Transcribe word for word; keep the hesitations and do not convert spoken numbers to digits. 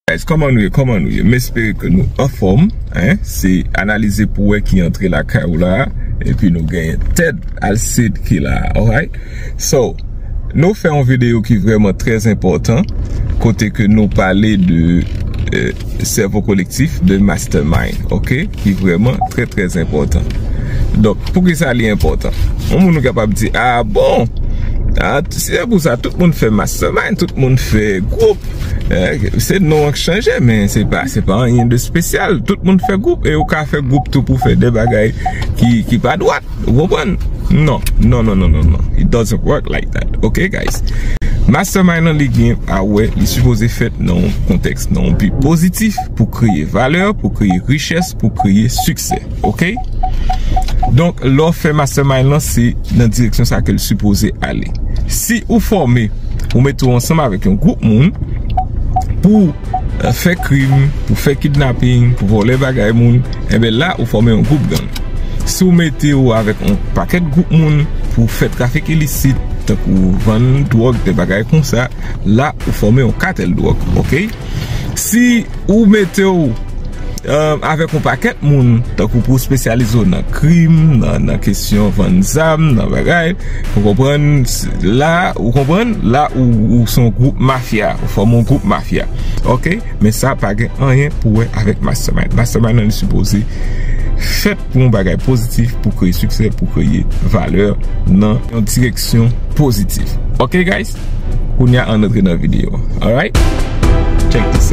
Guys, kòman nou ye? Kòman nou ye? M espere ke nou anfòm, hein? Se analize pou wè ki antre lakay ou la, epi nou genyen Ted Alcide ki la, alright? So, nou fè yon videyo ki vrèman trè enpòtan, kote ke nou pale de, euh, sèvo kolektif, de mastermind, ok? Ki vrèman trè, trè enpòtan. Donk, poukisa li enpòtan? Yon moun ou kapab di, ah bon, ah, se pou sa, tout moun fè mastermind, tout moun fè gwoup, eh, se non an k chanje, men se pa, se pa anyen de espesyal. Tout moun fè gwoup, e ou ka fè gwoup tou pou fè de bagay ki, ki pa dwat. Ou konprann? Non, non, non, non, non, non. It doesn't work like that. Ok, guys? Mastermind lan, li gen a wè, li sipoze fèt nan yon kontèks, nan yon bi pozitif, pou kreye valè, pou kreye richès, pou kreye siksè. Ok? Donk, lè w fè mastermind lan, se nan direksyon sa ke l sipoze ale. Si ou fòme, ou mete w ansanm avèk yon gwoup moun pou, euh, fè krim, pou fè kidnaping, pou vòlè bagay moun, enben la, ou fòme yon gwoup gang. Si w mete w avèk yon pakèt gwoup moun pou fè trafik ilisit, tankou vann dwòg, de bagay konsa, la, ou fòme yon katèl dwòg, ok? Si ou mete w, euh, avèk yon pakèt moun, tankou pou w espesyalize w nan krim, nan, nan kesyon vann zam, nan bagay, ou konprann, s-, la, ou konprann, la ou, ou se yon gwoup mafya, ou fòme yon gwoup mafya, ok? Men sa pa gen anyen pou wè avèk mastermind. Mastermind lan li sipoze fèt pou yon bagay pozitif, pou kreye siksè, pou kreye valè nan yon direksyon pozitif. Ok, guys? Kounye a, ann antre nan videyo. Alright? Check this.